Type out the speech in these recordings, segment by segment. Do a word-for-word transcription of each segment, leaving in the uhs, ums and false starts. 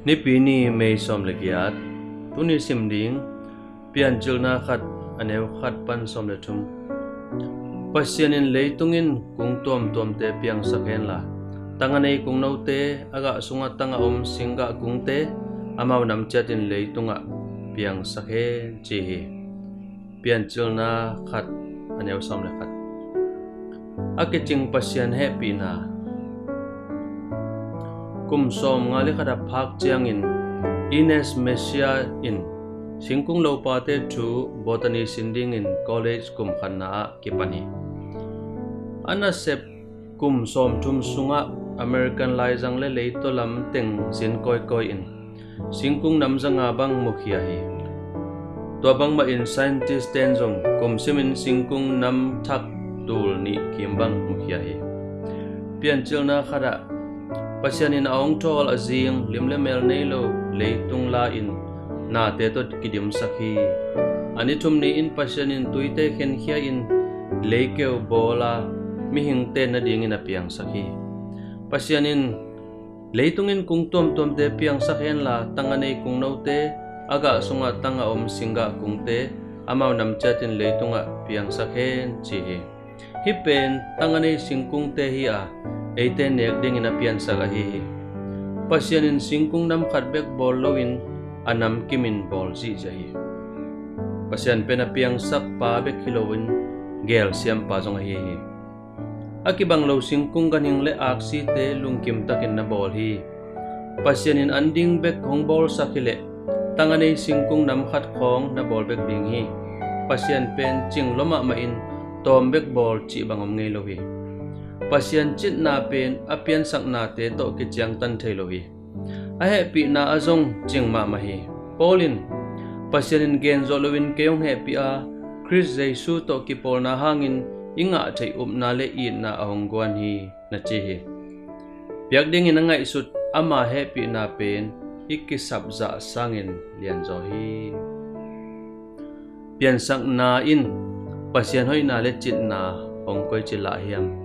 Nipi ni, May sawm le giat. Tuni sim ding, Piancilna khat, a neu khat pan sawm le thum. Pasian in leitung in kung tuamtuamte piangsak henla, tang a nei kungnote, a gah sungah tang a om singgah kungte, amau nam ciatin leitungah piangsak hen, ci hi. Piancilna khat, a neu sawm le khat. A kicing Pasian hehpihna. Kum sawmnga le khat a phak ciangin Ernest Messier in singkung lopate thu botany sin dingin college kum khatna ah kipan hi. A nasep kum sawmthum sungah American laizang le leitaw lam teng zin kawikawi in singkung nam zanga bang mukhia hi. Tua bangmahin scientist ten zong kum simin singkung nam thak tul nih kim bang mukhia hi. Piancilna khatah Pasian in a hong thawl a zing lim le mel nei lo leitung la-in nate tawh kidimsak hi. A ni thum ni-in Pasian in tuite khenkhia in leikeu bawl a mihingte nadingin a piangsak hi. Pasian in leitung in kung tuamtuamte piangsak henla, tang a nei kungnote, a gah sungah tang a om singgah kungte, amau nam ciatin leitungah piangsak hen, ci hi. Hih pen tang a nei singkungte hi a, eite nek dingin a piansak ahi hi. Pasian in singkung nam khat bek bawl loin a nam kimin bawl zihziah hi. Pasian pen a piangsak pa bek hi loin geel siampa zong ahi hi. A kibang lo singkung ganhing le aksite lungkim takin na bawl hi. Pasian in an ding bek hong bawlsak hileh tang a nei singkung nam khat khawng na bawl bek ding hi. Pasian pen cing lua mahmah in tawm bek bawl cih bang om ngei lo hi. Pasian citna pen a piansaknate tawh kiciangtan thei lo hi. A hehpihna ah zong cing mahmah hi. Paul in, Pasian in gen zawh loin kei hong hehpih a, Khrist Jesu tawh kipawlna hangin i ngah theih upna le itna a hong guan hi, na ci hi. Piak dingin a ngaihsut ama hehpihna pen i kisapzah sangin lianzaw hi. Piansakna in Pasian hoihna le citna hong koici lah hiam?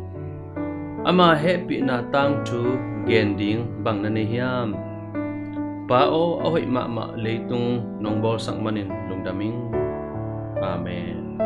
Ama hehpihna tangthu gen ding bang na nei hiam? Pa aw, a hoih mahmah leitung nong bawlsak manin lungdam ing. Amen.